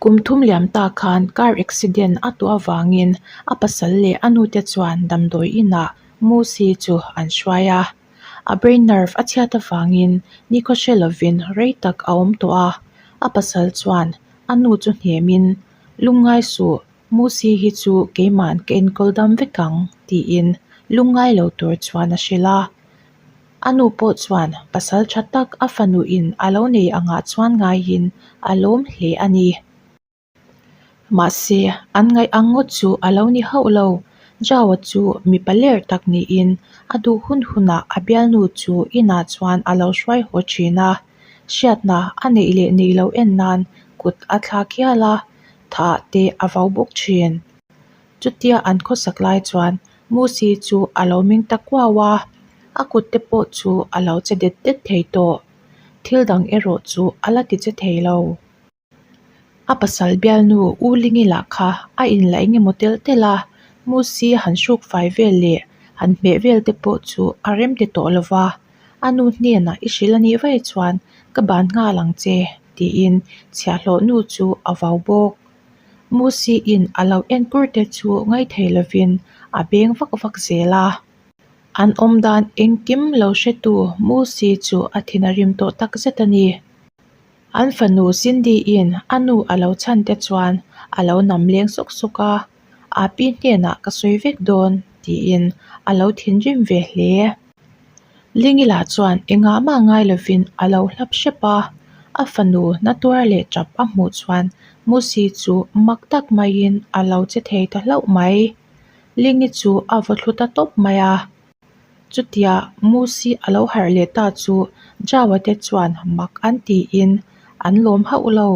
Kum thum liam ta khan car accident a tuah avangin a pasal leh a nute chuan damdawi inah Musi chu an hruai a. A brain nerve a chhiat avangin nikhaw hre lovin rei tak a awm tawh a. A pasal chuan a nu chu hnemin, Lungngai suh, Musi hi chu keima'n ka enkawl dam vek ang, tiin lungngai lo tur chuan a hrilh a. A nu pawh chuan pasal tha tak a fanuin a lo nei angah chuan ngaiin a lawm hle a ni. Mahse, an ngaih ang ngawt chu a lo ni hauh lo. Jawa chu mipa ler tak niin a duh hun hunah a bialnu chu inah chuan a lo hruai haw thin a. Hriatna a neih leh neih loh en nan kut a thlak hial a, thah te a vau bawk thin. Chutia an khawsak lai chuan Musi chu a lo meng ta kuau a, a kut te pawh chu a lo che det det thei tawh. Thil dang erawh chu a la ti che thei lo. A pasal bialnu U Lingi lah kha a inla eng emaw tel tel a, Musi han hruk fai vel leh han hmeh vel te pawh chu a rem ti tawh lo va, a nu hnenah i hrilh a nih vaih chuan ka ban nghal ang che tiin chhiahhlawh nu chu a vau bawk. Musi-in a lo enkur te chu ngaithei lovin a beng vak vak zel a. An awm dan engkim lo hretu Musi chu a thin a rim tawh tak zet a ni. An fanu Cindy-in a nu a lo chhan te chuan a lo nam leng sawk sawk a, Api hnenah ka sawi vek dawn tiin a lo thinrim ve hle. Lingila chuan engah mah ngai lovin a lo hlap hrep a, a fanu na tuar leh tap a hmuh chuan Musi chu mak tak maiin a lo che thei ta hlauh mai. Lingi chu a vaw thlu ta tawp mai a. Chutia Musi a lo harh leh ta chu Jawa te chuan mak an tiin an lawm hauh lo.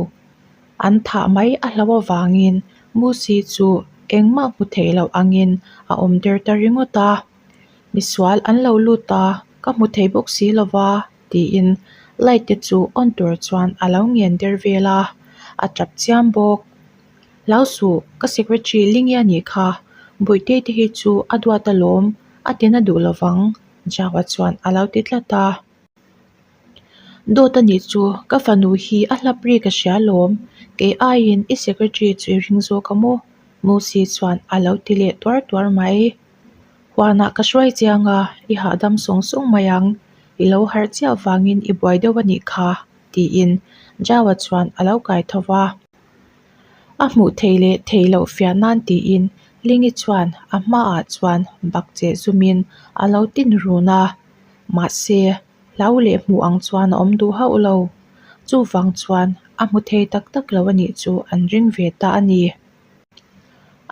An thah mai a hlo avangin Musi chu engmah hmu thei loh angin a awm der ta ringawt a. Misual an lo lut a, ka hmu thei bawk si lo va tiin light te chu on tur chuan a lo ngen der vel a, a tap chiam bawk. Hlau suh, ka secretary Lingia nih kha, Bawihtei te hi chu a duat alawm, a tina duh lo vang, Jawa chuan a lo ti tlat a. Dawt a nih chu, ka fanu hi a hlap ri ka hria alawm, kei aiin i secretary chu i ring zawk a maw? Musi chuan a lo ti leh tuar tuar mai. Huanah ka hruai chiang a, i hahdam sawng sawng mai ang, i lo harh chiah vangin i buai deuh a nih kha, tiin Jawa chuan a lo kai tho va. A hmuh theih leh theih loh fiah nan tiin Lingi chuan a hmaah chuan bak cheh zumin a lo tin run a, mahse hlau leh hmuh ang chuan a awm duh hauh lo. Chuvang chuan a hmu thei tak tak lo a nih chu an ring ve ta a ni.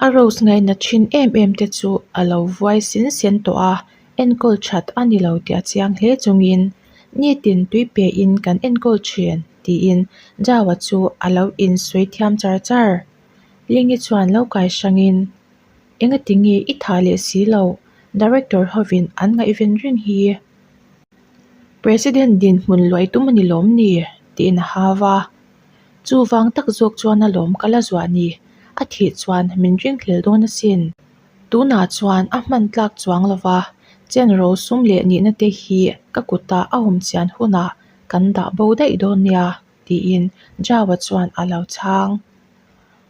A rose ngaihna thin em em te chu a lo vuai sin sen tawh a, enkawl that a ni lo tih a chiang hle chungin nitin tui pe in kan enkawl thin tiin Jawa chu a lo insawi thiam char char. Lingi chuan lo kai hrangin, Engati nge i tha leh si lo, Director hovin an ngaihven reng hi. President dinhmun luai tum a ni lawm ni? tiin a hau a. Chuvang tak zawk chuan alawm ka la zuah ni, a thih chuan min ringhlel dawn asin. Tunah chuan a hman tlak chuang lo va, chen ro sum leh nihna te hi ka kutah a awm chian hunah kan dah bo daih dawn nia, tiin Jawa chuan a lo chhang.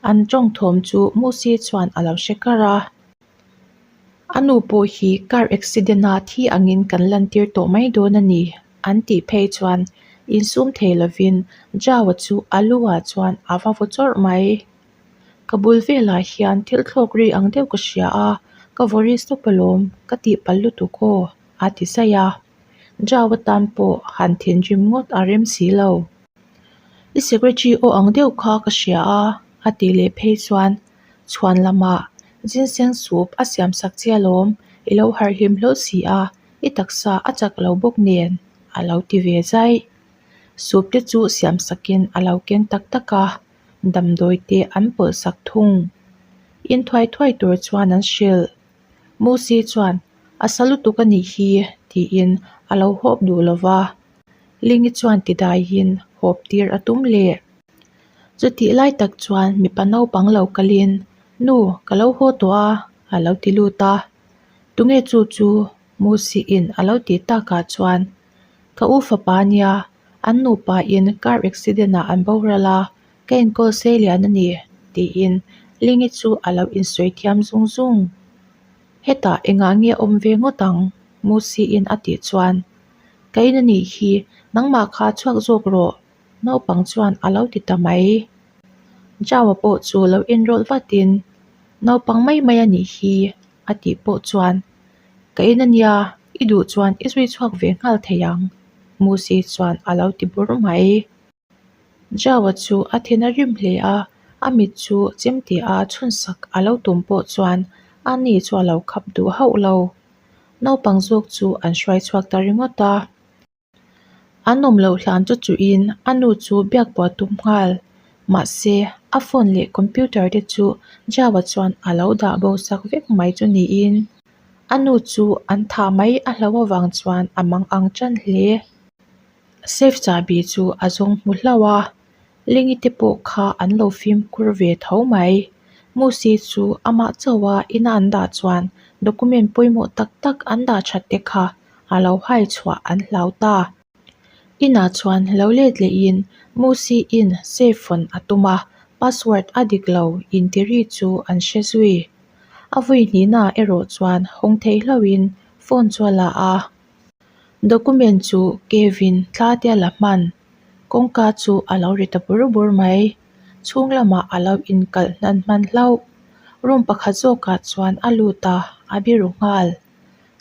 An tawng thawm chu Musi chuan a lo hre kar a. A nu pawh hi car accident-a thi angin kan lantir tawh mai dawn a ni, an tih phei chuan insum thei lovin Jawa chu a lu-ah chuan a va vaw chawrh mai. Ka bul velah hian thil thlawk ri ang deuh ka hria a, ka vaw ri stop alawm, ka tihpalh lutuk aw, a ti saih a. Jawa tan pawh han thinrim ngawt a rem si lo. I secretary aw ang deuh kha ka hria a, a tih leh phei chuan chhuan lamah ginseng soup a siam sak che alawm, i lo harh hlim hlawlh si a, i taksa a chak lo bawk nen a lo ti ve zaih. Soup te chu siam sakin a lo keng tak tak a, damdawi te an pawlh sak thung. In thuai thuai tur chuan an hrilh. Musi chuan a sa lutuk a nih hi tiin a lo hawp duh lo va, Lingi chuan tidaiin hawp tir a tum leh. Chutih lai tak chuan mipa naupang lo kalin, Nu, ka lo haw tawh a, a lo ti lut a. Tunge chu chu? Musi-in a lo tih takah chuan, Ka u fapa nia, an nupa in car accident ah an boral a. Ka enkawl seilian a ni, tiin Lingi chu a lo insawi thiam zung zung. Hetah engah nge a awm ve ngawt ang? Musi-in a tih chuan, Ka in a nih hi, nangmah kha chhuak zawk rawh, naupang chuan a lo ti ta mai. Jawa pawh chu lo inrawlh vatin, Naupang mai mai a nih hi, a tih pawh chuan, Ka in a nia, i duh chuan i zui chhuak ve nghal thei ang, Musi chuan a lo ti bur mai. Jawa chu a thin a rim hle a, a mit chu chemte a chhunsak a lo tum pawh chuan a ni chu a lo khap duh hauh lo. Naupang zawk chu an hruai chhuak ta ringawt a. An awm loh hlan chu chuhin a nu chu biak buah tum nghal. Mahse, a phone leh computer te chu Jawa chuan a lo dah bo sak vek mai chu niin a nu chu an thah mai a hlauh avang chuan a mang ang tan hle. Safe chahbi chu a zawng hmu hlauh a, Lingi te pawh kha an lo fimkhur ve tho mai. Musi chu amah chauha ina an dah chuan document pawimawh tak tak an dah that te kha a lo hai chhuah an hlau ta. Inah chuan lo let lehin Musi in safe hawn a tum a, password a dik lo intiri chu an hre zui. A vui hnihnaah erawh chuan hawng thei hlauhin phone chu a la a. Document chu Kevin thla te a la hman. Kawngka chu a lo ri ta bur bur mai. Chhung lamah a lo inkalh hnan hman hlauh. Room pakhat zawkah chuan a lut a, a biru nghal.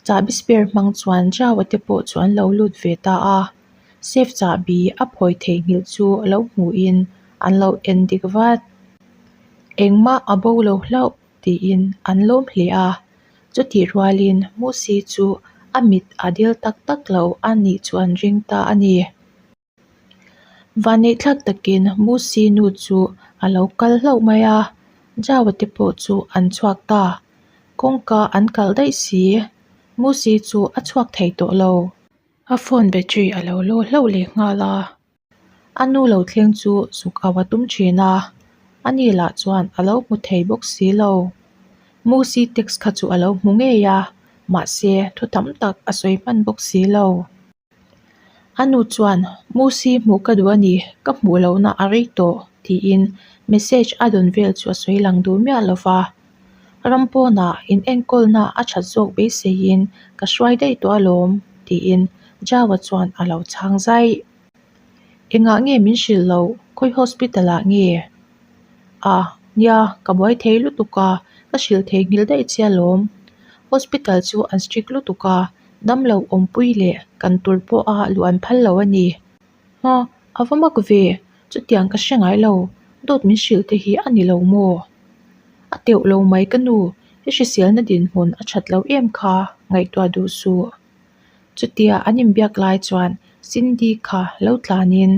Chahbi spare hmang chuan Jawa te pawh chu an lo lut ve ta a. Safe chahbi a phawi theihnghilh chu lo hmuhin an lo en dik vat. Engmah a bo lo hlauh. tiin an lawm hle a. Chutih rualin Musi chu a mit a dil tak tak lo a nih chu an ring ta a ni. Vanneihthlak takin Musi nu chu a lo kal hlauh mai a, Jawa te pawh chu an chhuak ta. Kawngka an kalh daih si, Musi chu a chhuak thei tawh lo. A phone battery a lo law hlauh leh nghal a. A nu lo thleng chu zuk au a tum thin a, ani lah chuan a lo hmu thei bawk si lo. Musi text kha chu a lo hmu ngei a, mahse thu tam tak a sawi hman bawk si lo. A nu chuan, Musi hmuh ka duh a ni, ka hmuh lohna a rei tawh, tiin message a dawn vel chu a sawi lang duh miah lo va. Ram pawnah in enkawlna a that zawk beiseiin ka hruai daih tawh alawm, tiin Jawa chuan a lo chhang zaih. Engah nge min hrilh loh? Khawi hospital ah nge? A, nia, ka buai thei lutuk a, ka hrilh thei nghilh daih che alawm. Hospital chu an strict lutuk a, damlo awmpui leh kan tur pawha luh an phal lo a ni. Ha, a va mak ve, chutiang ka hre ngai lo, dawt min hrilh te hi a ni lo maw? A teuh lo mai ka nu, i hriselna dinhmun a that lo em kha, ngaihtuah duh suh. Chutia an inbiak lai chuan Cindy kha lo tlanin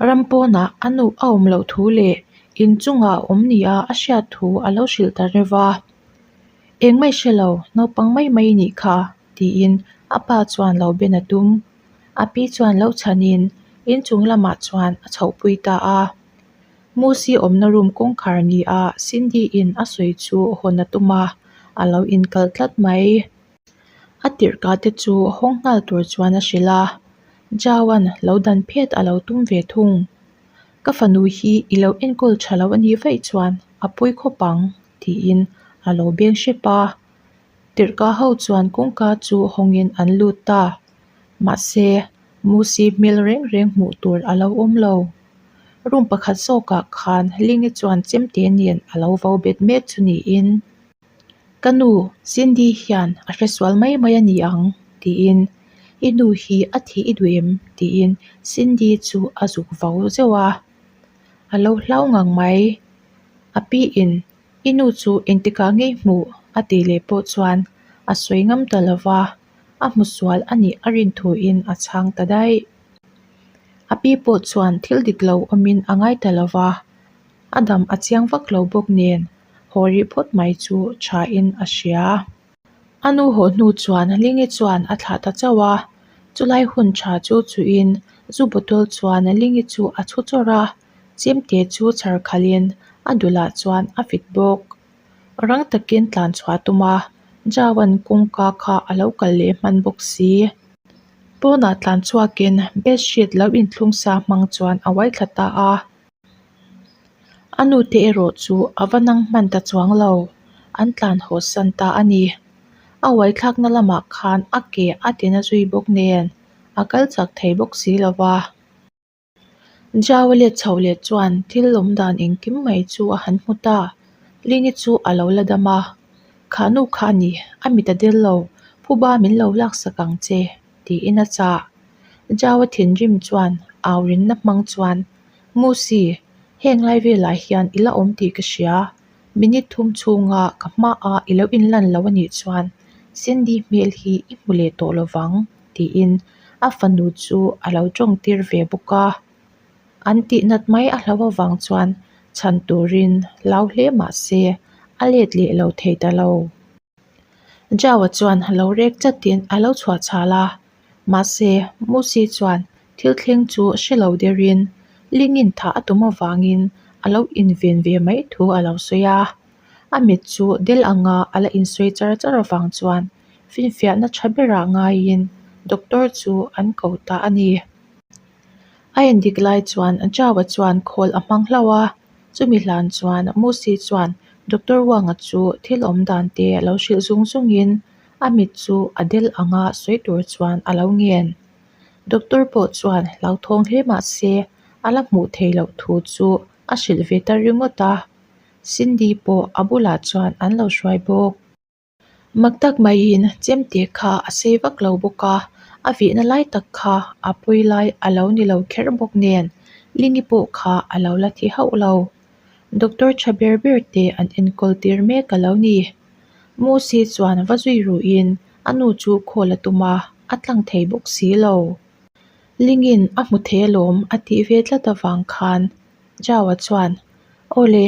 ram pawnah a nu a awm loh thu leh inchungah a awm nia a hriat thu a lo hrilh ta reuh va. Engmah i hre lo, naupang mai mai i nih kha, tiin a pa chuan lo ben a tum. A pi chuan lo chhanin inchung lamah chuan a chhohpui ta a. Musi awmna room kawngkhar nia Cindy in a sawi chu hawn a tum a, a lo inkalh tlat mai. A tirhkah te chu hawng nghal tur chuan a hrilh a, Jaoan lo dan phet a lo tum ve thung. Ka fanu hi i lo enkawl tha lo a nih vaih chuan a pawi khawp ang, tiin a lo beng hrep a. Tirhkah ho chuan kawngka chu hawngin an lut ta. Mahse, Musi hmel reng reng hmuh tur a lo awm lo. Room pakhat zawkah khan Lingi chuan chemte nen a lo vo bet mek chu niin. Ka nu, Cindy hian a hresual mai mai a ni ang, tiin I nu hi a thih i duh em? tiin Cindy chu a zuk vo zeuh a. A lo hlau ngang mai. A piin I nu chu engtikah ngei hmuh? a tih leh pawh chuan a sawi ngam ta lo va, a hmu sual a nih a rin thuin a chhang ta daih. A pi pawh chuan thil dik lo awmin a ngai ta lo va, a dam a chiang vak lo bawk nen haw rih phawt mai chu tha in a hria. A nu haw hnu chuan Lingi chuan a thlah ta chauh a, chulai hun tha chu chuhin zu bottle chuan Lingi chu a chhu chawrh a, chemte chu chhar khalhin a dulah chuan a fit bawk. Rang takin tlan chhuah tum a, Jaoan kawngka kha a lo kal leh hman bawk si. Pawnah tlan chhuakin bedsheet lo inthlung sa hmang chuan a uai thla ta a. A nute erawh chu a va nang hman ta chuang lo, an tlan haw san ta a ni. A uaithlakna lamah khan a ke a tina zui bawk nen a kal chak thei bawk si lo va. Jao let chho leh chuan thil awm dan engkim mai chu a han hmu ta. Lingi chu a lo la dam a, Kha nu kha a ni, a mit a del lo, phuba min lo laksak ang che, tiin a chah. Jao-a thinrim chuan au rinna hmang chuan, Musi, heng lai velah hian i la awm tih ka hria, minute thum chhunga ka hmaah i lo inlan lo a nih chuan Cindy hmel hi i hmu leh tawh lo vang, tiin a fanu chu a lo tawng tir ve bawk a. An tih nat mai a hlo avang chuan chhan turin hlau hle mah se a let leh lo thei ta lo. Jawa chuan lo rek chatin a lo chhuah chhal a, mahse Musi chuan thil thleng chu hre lo derin Lingin thah a tum avangin a lo inven ve mai thu a lo sawi a. A mit chu del anga a la insawi char char avang chuan finfiahna tha berah ngaiin doctor chu an ko ta a ni. A endik lai chuan Jawa chuan khawl a hmang hlauh a, chumi hlan chuan Musi chuan Doctor Wanga chu thil awm dan te lo hrilh zung zungin a mit chu a del anga sawi tur chuan a lo ngen. Doctor pawh chuan hlauthawng hle mah se a la hmuh theih loh thu chu a hrilh ve ta ringawt a, Cindy pawh a bulah chuan an lo hruai bawk. Mak tak maiin chemte kha a sei vak lo bawk a, a vihna lai tak kha a pawi lai a lo ni lo kher bawk nen Lingi pawh kha a lo la thi hauh lo. Doctor tha ber ber te an enkawl tir mek a lo ni. Musi chuan va zui ruhin a nu chu call a tum a, a tlang thei bawk si lo. Lingin a hmu thei alawm a tih ve tlat avang khan Jawa chuan, Awle,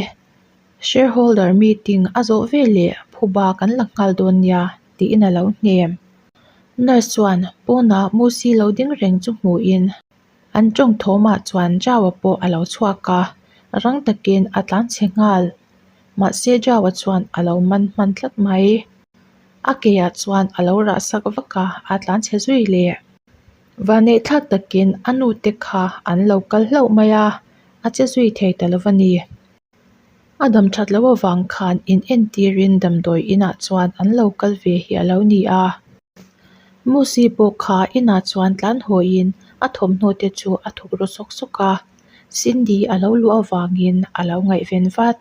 Shareholder meeting a zawh ve leh phuba kan la nghal dawn nia tiin a lo hnem. Nurse chuan pawnah Musi lo ding reng chu hmuhin an tawng thawmah chuan Jawa pawh a lo chhuak a, rang takin a tlan chhe nghal. Mahse Jawa chuan a lo man hman tlat mai. A keah chuan a lo rah sak vak a, a tlan chhe zui leh. Vaneihthlak takin a nute kha an lo kal hlauh mai a, a che zui thei ta lo va ni. A dam that loh avang khan in entirin damdawi inah chuan an lo kal ve hi a lo ni a. Musi pawh kha inah chuan tlan hawiin a thawmhnaw te chu a thuk ru sawk sawk a. Cindy a lo luh avangin a lo ngaihven vat.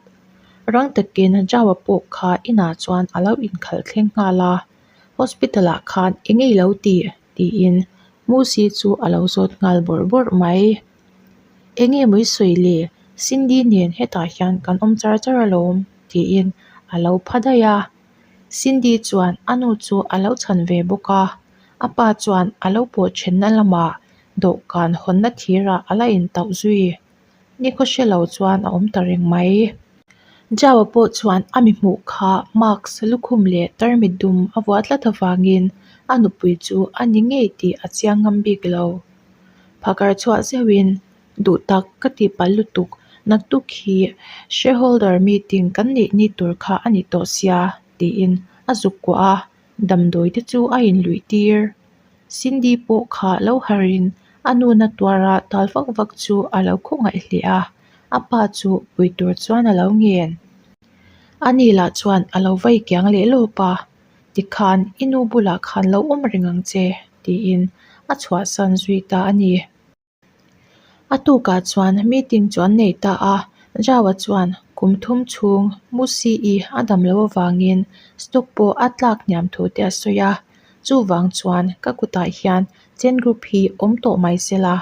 Rang takin Jawa pawh kha inah chuan a lo inkhalh thleng nghal a. Hospital ah khan eng nge i lo tih? tiin Musi chu a lo zawt nghal bawrh bawrh mai. Eng nge maw i sawi le? Cindy nen hetah hian kan awm char char alawm tiin a lo pha daih a. Cindy chuan a nu chu a lo chhan ve bawk a, a pa chuan a lo pawh thenna lamah dawhkan hawnna thirah a la intauh zui. Nikhaw hre lo chuan a awm ta reng mai. Jawa pawh chuan a mi hmuh kha mask lukhum leh tarmit dum a vuah tlat avangin a nupui chu a ni ngei tih a chiang ngam bik lo. Phakar chhuah zeuhin, Duh tak ka tih palh lutuk, naktuk hi shareholder meeting kan neih ni tur kha a ni tawh sia, tiin a zuk kuah a, damdawi te chu a inluih tir. Cindy pawh kha lo harin a nuna tuara tal vak vak chu a lo khawngaih hle a, a pa chu pui tur chuan a lo ngen. Ani lah chuan a lo vai kiang leh lawp a, Tikhan i nu bulah khan lo awm reng ang che, tiin a chhuahsan zui ta a ni. A tukah chuan meeting chu an nei ta a, Jawa chuan kum thum chhung Musi-i a dam loh avangin stock pawh a tlak hniam thu te a sawi a, chuvang chuan ka kutah hian Chen Group hi awm tawh mai sela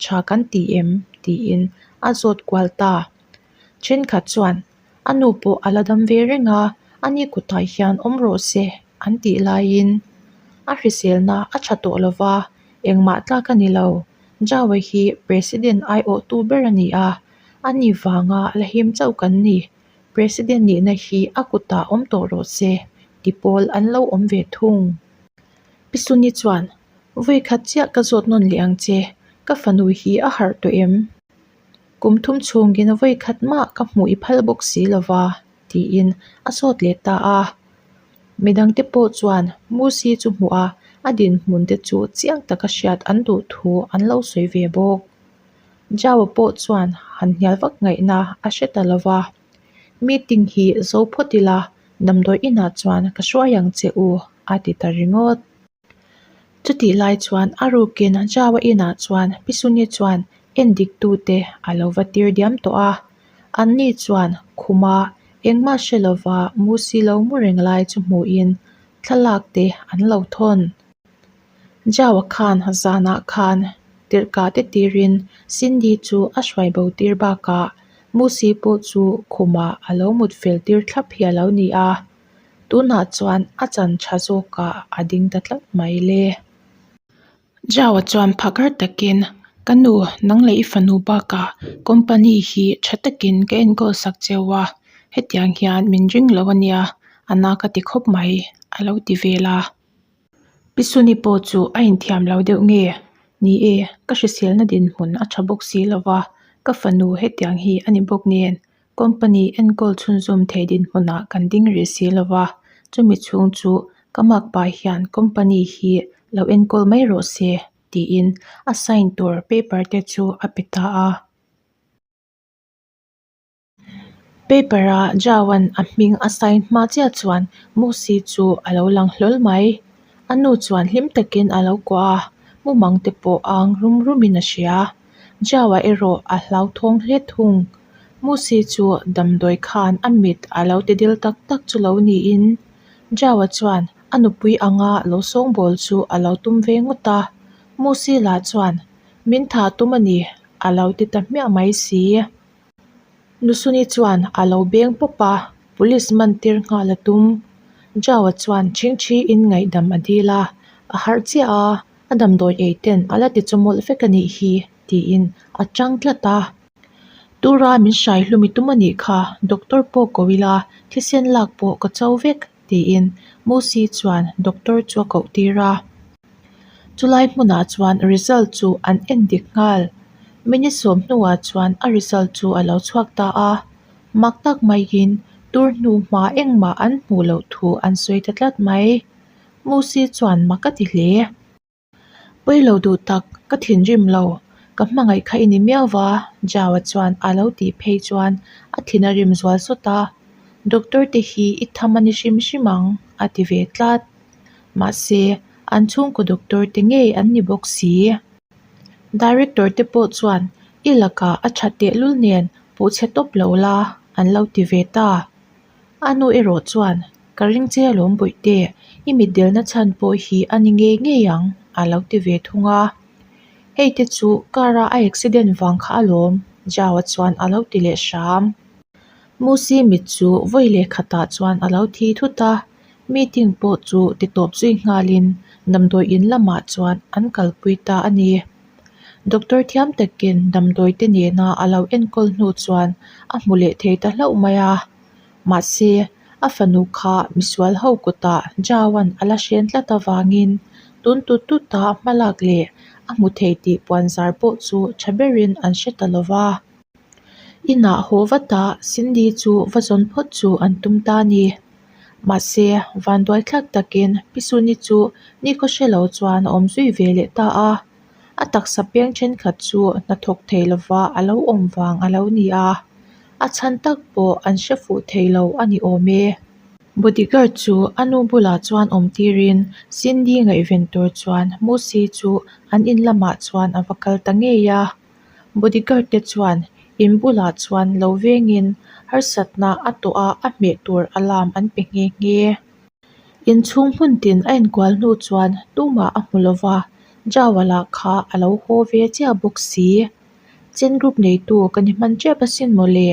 tha kan ti em? tiin a zawt kual ta. Thenkhat chuan a nu pawh a la dam ve reng a, ani kutah hian awm rawh se an tih laiin a hriselna a tha tawh lo va, engmah tlak a ni lo. Jawa hi President aiawhtu ber a ni a, ani vanga la him chauh kan ni. President nihna hi a kutah awm tawh rawh se ti pawl an lo awm ve thung. Pi Suni chuan, Vawikhat chiah ka zawt nawn leh ang che, ka fanu hi a harh tawh em? Kum thum chhungin vawi khat mah ka hmuh i phal bawk si lo va, tiin a sawt leh ta a. Midangte pawh chuan Musi chu hmuh a, a dinhmun te chu chiang taka hriat an duh thu an lo sawi ve bawk. Jao pawh chuan han hnial vak ngaihna a hre ta lo va. Meeting hi zo phawt ila, damdawi inah chuan ka hruai ang che u, a ti ta ringawt. Chutih lai chuan a rukin Jao-a inah chuan Pi Suni chuan endik tute a lo va tir diam tawh a. Anni chuan khuma engmah hre lova Musi lo mu reng lai chu hmuhin thlalak te an lo thawn. Jao-a khan zanah khan tirhkah te tirin Cindy chu a hruai bo tir bakah Musi pawh chu khumah a lo mut fel tir thlap hi a lo ni a. Tunah chuan a chan tha zawkah a ding ta tlat mai le. Jao-a chuan phakar takin, Ka nu, nang leh i fanu bakah company hi tha takin ka enkawl sak cheu a, hetiang hian min ring lo ania, a na ka ti khawp mai, a lo ti vel a. Pi Suni pawh chu a inthiam lo deuh nge? Ni e, ka hriselna dinhmun a tha bawk si lo va, ka fanu hetiang hi a ni bawk nen, company enkawl chhunzawm thei dinhmunah kan ding rih si lo va, chumi chhung chu ka makpa hian company hi lo enkawl mai rawh se tiin a sign tur paper te chu a pe ta a. Paper a Jao-a'n a hming a sign hma chiah chuan Musi chu a lo lang hlawl mai. A nu chuan hlim takin a lo kuah a, mumang te pawh a ang rum rumin a hria. Jao-a erawh a hlauthawng hle thung. Musi chu damdawi khan a mit a lo ti dil tak tak chu lo niin Jao-a chuan a nupui anga lo sawngbawl chu a lo tum ve ngawt a. Musi lah chuan min thah tum a ni a lo ti ta hmiah mai si. Nusuni chuan a lo beng pawp a, police man tir nghal a tum. Jao-a chuan chhingchhi in ngaihdam a dil a, a harh chiah a, a damdawi ei ten a la ti chawmawlh vek a nih hi tiin a chang tlat a. Tura min hrai hlum i tum a nih kha, doctor pawh ko ila, thisen lak pawh ka cho vek tiin Musi chuan doctor chu a koh tir a. Chulai hmunah chuan result chu an en dik nghal. Minute sawm hnuah chuan a result chu a lo chhuak ta a, mak tak maiin tur hnu hma engmah an hmuh loh thu an sawi ta tlat mai. Musi chuan mak a ti hle. Pawi lo duh tak, ka thinrim lo. Ka hmangaih kha i ni miau va, Jao-a chuan a lo tih phei chuan a thin a rim zual sawt a. Doctor te hi i tham a ni hrim hrim ang, a ti ve tlat. Mahse, an chhungkaw doctor te ngei an ni bawk si. Director te pawh chuan i lakah a tha tehlul nen puh chhe tawp lo la, an lo ti ve ta. A nu erawh chuan, Ka ring che alawm Bawihte, i mitdelna chhan pawh hi a ni ngei ngei ang, a lo ti ve thung a. Hei te chu car a a accident vang kha alawm, Jao-a chuan a lo ti leh hram. Musi mit chu vawi leh khatah chuan a lo thi thut a, meeting pawh chu ti tawp zui nghalin damdawi in lamah chuan an kalpui ta a ni. Doctor thiam takin damdawi te nena a lo enkawl hnu chuan a hmu leh thei ta hlauh mai a. Mahse, a fanu kha misual ho kutah Jao-a'n a la hren tlat avangin tun tut tuta hmalak leh a hmu thei tih puanzar pawh chu tha berin an hre ta lo va. Inah haw vata Cindy chu va zawn phawt chu an tum ta a ni. Mahse, vanduai thlak takin Pi Suni chu nikhaw hre lo chuan a awm zui ve leh ta a. A taksa peng thenkhat chu hnathawk thei lova a lo awm vang a lo ni a, a chhan tak pawh an hre fuh thei lo a ni awm e. Bodyguard chu a nu bulah chuan awm tirin Cindy ngaihven tur chuan Musi chu an in lamah chuan a va kal ta ngei a. Bodyguard te chuan in bulah chuan lo vengin harsatna a tawh a a hmeh tur alarm an pe nghe nghe. Inchhung hmun tin a inkual hnu chuan tumah a hmu lova, Jao-a lah kha a lo haw ve chiah bawk si. Chen group neitu ka ni hman tep asin mawle,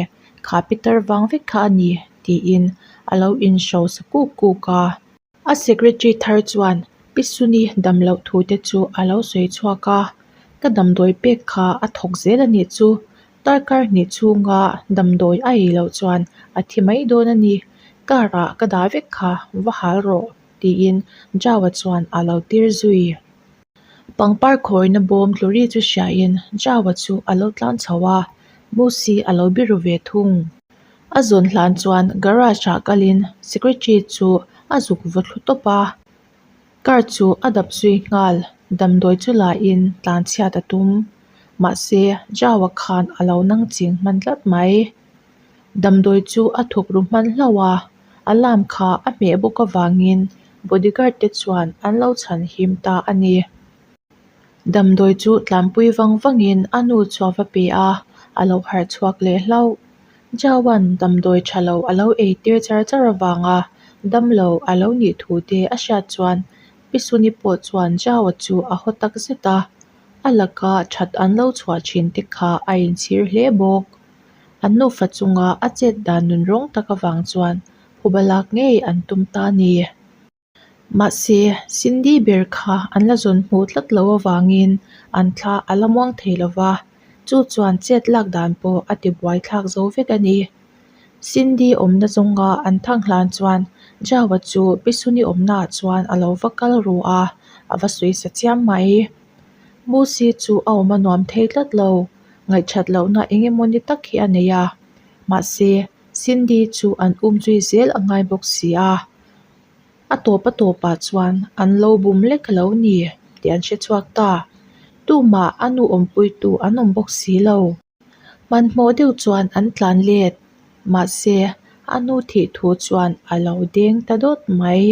kha pitar vang vek kha a ni, tiin a lo inhrosa kuk kuk a. A secretary thar chuan Pi Suni dam loh thu te chu a lo sawi chhuak a, Ka damdawi pek kha a thawk zel a nih chu, darkar hnih chhunga damdawi a ei loh chuan a thi mai dawn a ni, car ah ka dah vek kha va hal rawh tiin Jao-a chuan a lo tir zui. Pangpar khawina bawm tluri chu hriain Jao-a chu a lo tlan chho a, Musi a lo biru ve thung. A zawn hlan chuan garage ah kalin secretary chu a zuk vaw thlu tawp a, car chu a dap zui nghal, damdawi chu lain tlan chhiat a tum. Mahse, Jao-a khan a lo nang ching hman tlat mai. Damdawi chu a thuk ru hman hlauh a, alarm kha a hmeh bawk avangin bodyguard te chuan an lo chhan him ta a ni. Damdawi chu tlanpui vang vangin a nu chu a va pe a, a lo harh chhuak leh hlauh. Jao-a'n damdawi tha lo a lo ei tir char char avanga damlo a lo nih thu te a hriat chuan Pi Suni pawh chuan Jao-a chu a haw tak zet a, a laka that an lo chhuah thin te kha a inchhir hle bawk. An nufa chunga a chet dan nunrawng tak avang chuan phuba lak ngei an tum ta a ni. Mahse, Cindy ber kha an la zawn hmuh tlat loh avangin an thla a la muang thei lo va, chu chuan chet lak dan pawh a ti buai thlak zo vek a ni. Cindy awmna zawnga an thang hlan chuan Jao-a chu Pisuni awmnaah chuan a lo va kal ru a, a va sawi sa chiam mai. Musi chu a awm a nuam thei tlat lo, ngaihthat lohna eng emaw ni tak hi a nei a, mahse, Cindy chu an um zui zel a ngai bawk si a. A tawp a tawpah chuan an lo bum lek a lo ni tih an hre chhuak ta. Tumah a nu awmpuitu an awm bawk si lo. Hmanhmawh deuh chuan an tlan let. Mahse, a nu thih thu chuan a lo deng ta dawt mai.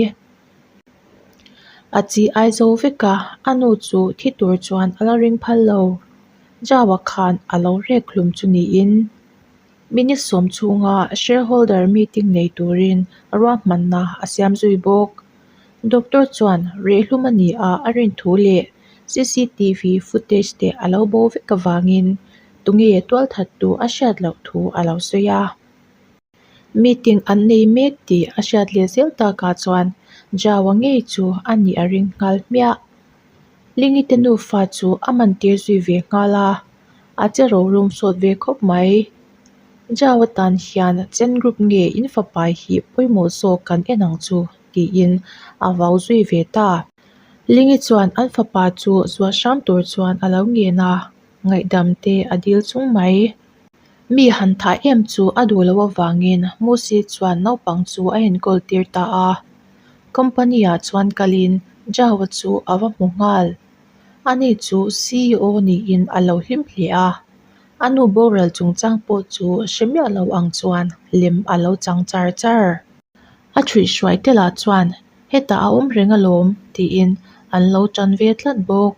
A chi ai zo vek a, a nu chu thi tur chuan a la ring phal lo. Jawa khan a lo rek hlum chu niin. Minute sawm chhunga shareholder meeting nei turin ruahmanna a siam zui bawk. Doctor chuan rehhlum a ni a a rin thu leh cctv footage te a lo bo vek avangin tunge tualthattu a hriat loh thu a lo sawi a. Meeting an nei mek tih a hriat leh zel takah chuan Jawa ngei chu a nih a ring nghal hmiah. Lingi te nufa chu a man tir zui ve nghal a, a che ro rum sawt ve khawp mai. Jao atan hian Chen Group nge in fapa hi pawimawh zawk kan en ang chu tiin a vau zui ve ta. Lingi chuan an fapa chu zuah hram tur chuan a lo ngen a, ngaihdam te a dil chung mai. Mi han thah em chu a duh loh avangin Musi chuan naupang chu a enkawl tir ta a. Company ah chuan kalin Jao-a chu a va hmu nghal. Ani chu CEO niin a lo hlim hle a. A nu boral chungchang pawh chu hre miah lo ang chuan lem a lo chang char char. A thuihhruai te lah chuan hetah a awm reng alawm tiin an lo tan ve tlat bawk.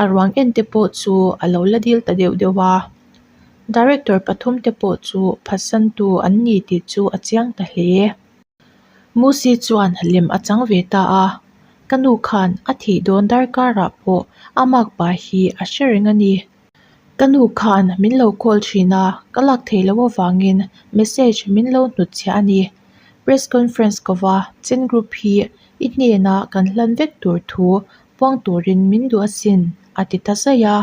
A ruang en te pawh chu a lo la dil ta deuh deuh a. Director pathum te pawh chu phatsantu an ni tih chu a chiang ta hle. Musi chuan lem a chang ve ta a, ka nu khan a thih dawn darkarah pawh a makpa hi a hre reng a ni. Ka nu khan min lo call thin a, ka lak theih loh avangin message min lo hnutchhiah a ni. Press conference kova Chen Group hi i hnena kan hlan vek tur thu puang turin min duh asin, a ti ta zaih a.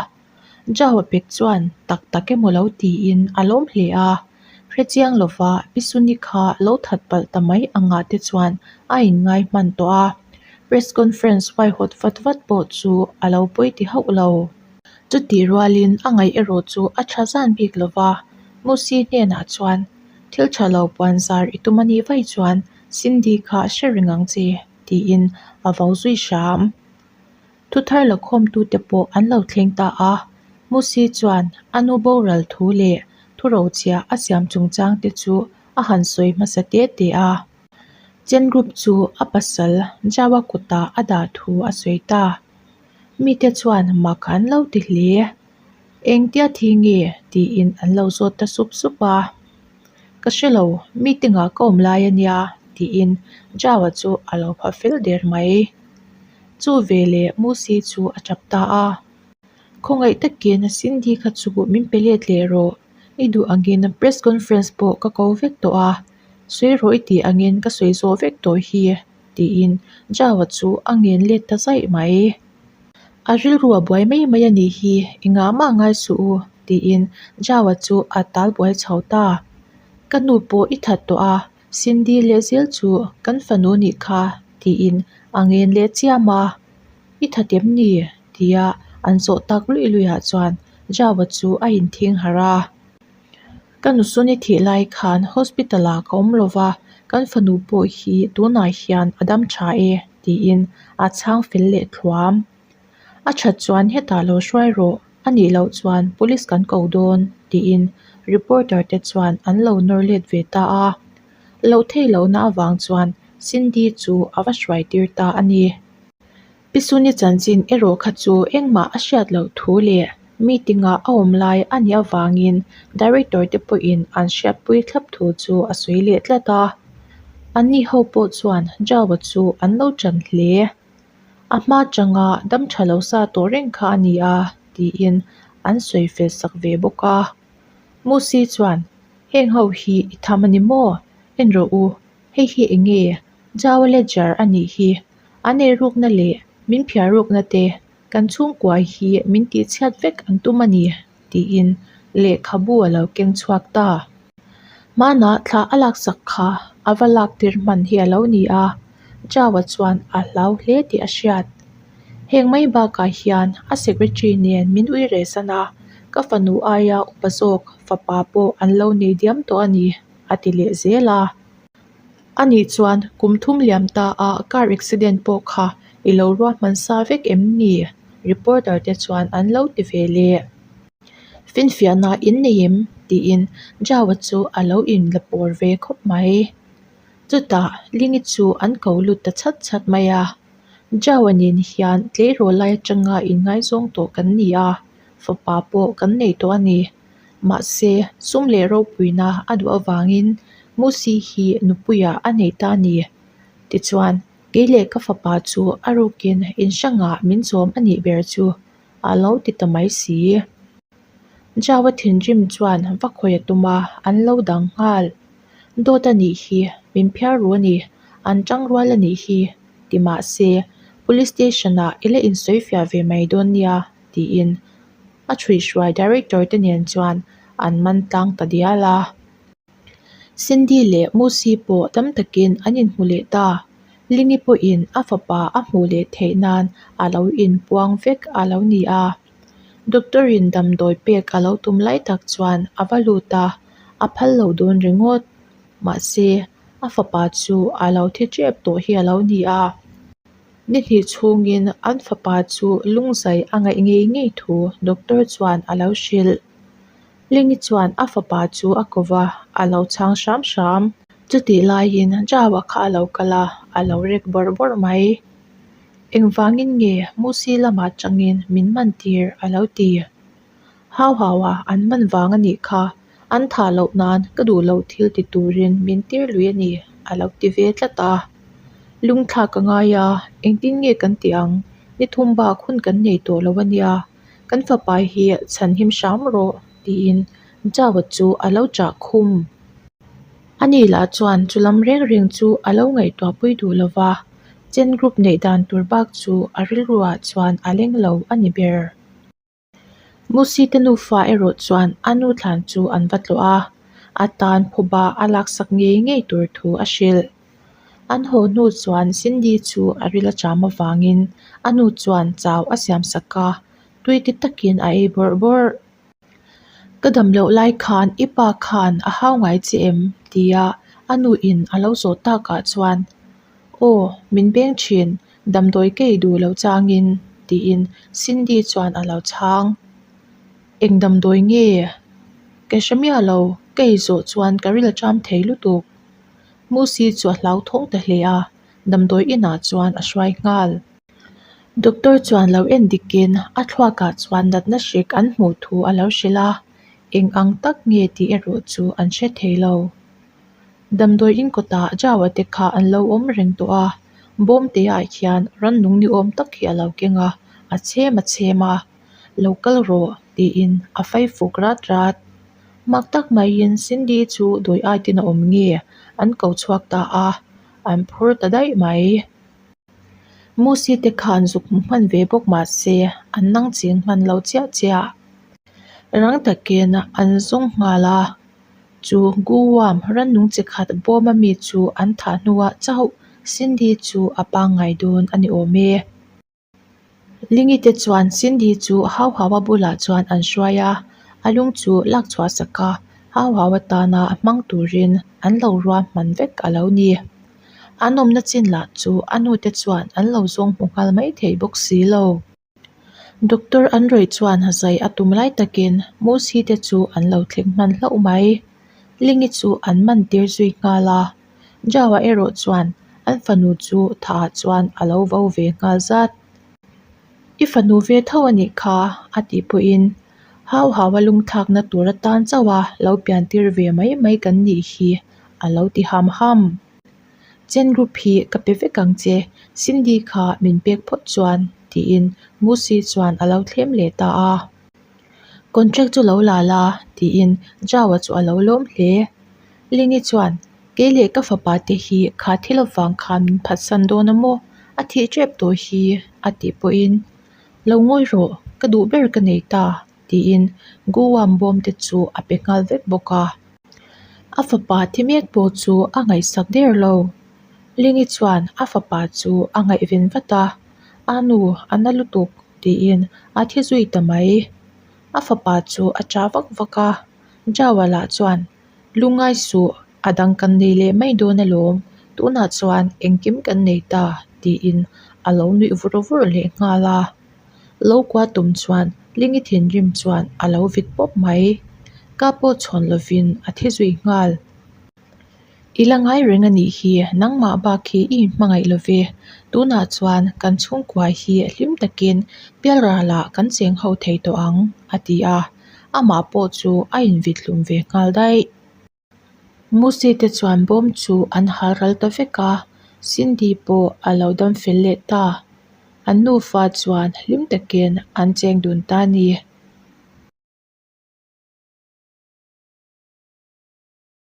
Jao pek chuan tak tak emaw lo tiin a lawm hle a, hrechiang lova Pisuni kha lo that palh ta mai angah te chuan a inngai hman tawh a, press conference huaihawt vat vat pawh chu a lo pawi ti hauh lo. Chutih rualin a ngaih erawh chu a tha zan bik lova, Musi hnenah chuan thil tha lo puan zar i tum a nih vaih chuan Cindy kha hre reng ang che tiin a vo zui hram. Thuthar la khawmtute pawh an lo thleng ta a, Musi chuan a nu boral thu leh thurochhia a siam chungchang te chu a han sawi hmasa te te a. Chen Group chu a pasal Jawa kutah a dah thu a sawi ta. Mite chuan mak an lo ti hle. Engtia thi nge? tiin an lo zawt ta sup sup a. Ka hre lo, meeting ah ka awm lai a nia tiin Jawa chu a lo pha fel der mai. Chu veleh Musi chu a tap ta a, Khawngaih takin Cindy kha chu min pe let leh rawh, i duh angin press conference pawh ka ko vek tawh a, sawi rawh i tih angin ka sawi zawh vek tawh hi tiin Jawa chu a ngen let ta zaih mai. A rilru a buai mai mai a nih hi, engah mah ngai suh u tiin Jawa chu a tal buai chho ta. Ka nu pawh i that tawh a, Cindy leh zel chu kan fanu nih kha tiin a ngen leh chiam a, I that em ni? tia an zawh tak luih luihah chuan Jawa chu a inthing harh a. Ka nusuni thih lai khan hospital ah ka awm lo va, kan fanu pawh hi tunah hian a dam tha e tiin a chhang fel leh thluam. A that chuan hetah lo hruai rawh. A nih loh chuan police kan ko dawn, tiin reporter te chuan an lo nawr let ve ta a. Loh theih lohna avang chuan Cindy chu a va hruai tir ta a ni. Pi Suni chanchin erawh kha chu engmah a hriat loh thu leh meeting ah a awm lai a nih avangin director te pawhin an hriatpui thlap thu chu a sawi leh tlat a. Anni ho pawh chuan Jao-a chu an lo ṭan hle. A hma changa dam ṭha lo sa tawh reng kha a ni a tiin an sawi fel sak ve bawk a. Musi chuan, Heng ho hi i tham a ni maw? En rawh u, hei hi eng nge? Jao-a ledger a nih hi. An eirukna leh min phiarrukna te kan chhungkua hi min tihchhiat vek an tum a ni, tiin lehkhabu a lo keng chhuak ta. Hmanah thla a laksak kha a va lak tir hman hi a lo ni a, Chau-a chuan a hlau hle tih a hriat. Heng mai bakah hian a secretary nen min ui reh san a, ka fanu aia upa zawk fapa pawh an lo nei diam tawh a ni, a ti leh zel a. Anih chuan kum thum liam ta a car accident pawh kha i lo ruahman sa vek em ni? Reporter te chuan an lo ti ve leh. Finfiahna in nei em? tiin Jao-a chu a lo inla pawr ve khawp mai. Chutah Lingi chu an ko lut ta chhat chhat mai a. Jao-a nen hian tleirawl lai atanga inngaizawng tawh kan ni a, fapa pawh kan nei tawh a ni. Mahse, sum leh ropuina a duh avangin Musi hi nupuiah a nei ta a ni. Tichuan, kei leh ka fapa chu a rukin in hrangah min chawm a nih ber chu a lo ti ta mai si. Jawa thinrim chuan va khawi a tum a, an lo dang nghal. Dawt a nih hi, min phiar ru a ni, an tang rual a nih hi, ti mahse, Police Station-ah i la insawifiah ve mai dawn nia, tiin a chhuihhruai director te nen chuan an man tlang ta dial a. Cindy leh Musi pawh tam takin an inhmu leh ta. Lingi pawhin a fapa a hmuh leh theih nan a lo inpuang vek a lo ni a. Doctor in damdawi pek a lo tum lai tak chuan a va lut a, a phal lo dawn ringawt. Mahse, a fapa chu a lo thi tep tawh hi a lo ni a. Ni hnih chhungin an fapa chu lungzai a ngaih ngei ngei thu doctor chuan a lo hrilh. Lingi chuan a fapa chu a ko va, a lo chhang hram hram. Chutih laiin Jao-a kha a lo kal a, a lo rek bawrh bawrh mai. Engvangin nge Musi lamah tangin min man tir a lo ti. Hau hau a, an man vang a nih kha, an thah loh nan ka duh loh thil ti turin min tir lui a ni a lo ti ve tlat a. Lungthlak ka ngai a, engtin nge kan tih ang, ni thum bak hun kan nei tawh lo a nia, kan fapa hi chhan him hram rawh tiin Jawa chu a lo chah khum. Ani lah chuan chu lam reng reng chu a lo ngaihtuahpui duh lo va, Chen group neih dan tur bak chu a rilruah chuan a leng lo a ni ber. Musi te nufa erawh chuan a nu thlan chu an va tlawh a, a tan phuba a laksak ngei ngei tur thu a hrilh. An haw hnu chuan Cindy chu a ril a cham avangin a nu chuan chau a siamsak a, tui ti takin a ei bawrh bawrh. Ka dam loh lai khan i pa khan a hau ngai che em? tia a nu in a lo zawh takah chuan Aw, min beng thin, damdawi ka ei duh lo changin tiin Cindy chuan a lo chhang. Eng damdawi nge? Ka hre miah lo, ka ei zawh chuan ka ril a ṭam thei lutuk. Musi chu a hlauthawng ta hle a, damdawi inah chuan a hruai nghal. Doctor chuan lo en dikin a thluakah chuan natna hrik an hmuh thu a lo hrilh a, eng ang tak nge tih erawh chu an hre thei lo. Damdawi in kawtah Jawa te kha an lo awm reng tawh a, bawm te ah hian rannung ni awm tak hi a lo keng a, a chhem a chhem a, lo kal rawh tiin a fai fuk rat rat. Mak tak maiin Cindy chu dawi aitin a awm nge an ko chhuak ta a, an phur ta daih mai. Musi te khan zuk hmu hman ve bawk mah se an nang ching hman lo chiah chiah. Rang takin an zawng nghal a, chu Guam rannung chi khat bawm ami chu an thah hnuah chauh Cindy chu a pangngai dawn a ni awm e. Lingi te chuan Cindy chu Hau Hau-a bulah chuan an hruai a, a lung chu lak chhuah sak a, Hau Hau atana hmang turin an lo ruahman vek a lo ni. An awmna chin lah chu a nute chuan an lo zawng hmu nghal mai thei bawk si lo. Doctor an rawih chuan zai a tum lai takin Musi te chu an lo thleng hman hlauh mai. Lingi chu an man tir zui nghal a. Jawa erawh chuan an fanu chu thah ah chuan a lo vo ve nghal zat. I fanu ve tho a nih kha a tih pawhin hau hau a lungthlakna tur atan chauh a lo pian tir ve mai mai kan nih hi a lo ti ham ham. Chen group hi ka pe vek ang che, Cindy kha min pek phawt chuan tiin Musi chuan a lo thlem leh ta a. Contract chu lo la la tiin Jawa chu a lo lawm hle. Lingi chuan kei leh ka fapa te hi kha thil avang khan min phatsan dawn a maw? A thih tep tawh hi a tih pawhin lo ngawi rawh ka duh ber ka nei ta tiin Guam bawm te chu a pe nghal vek bawk a. A fapa thi mek pawh chu a ngaihsak der lo. Lingi chuan a fapa chu a ngaihven vat a, A nu, a na lutuk tiin a thi zui ta mai. A fapa chu a cha vak vak a, Jawa lah chuan, Lungngai suh, a dang kan nei leh mai dawn alawm, tunah chuan engkim kan nei ta tiin a lo nuih vur vur leh nghal a. Lo kua tum chuan Lingi thinrim chuan a lo vit pawp mai. Ka pawh chhawn lovin a thi zui nghal. I la ngai reng a nih hi, nangmah bak hi i inhmangaih lo ve. Tunah chuan kan chhungkua hi hlim takin pialralah kan cheng ho thei tawh ang, a ti a. Amah pawh chu a invit hlum ve nghal daih. Musi te chuan bawm chu an hal ral ta vek a, Cindy pawh a lo dam fel leh ta. An nufa chuan hlim takin an cheng dun ta a ni.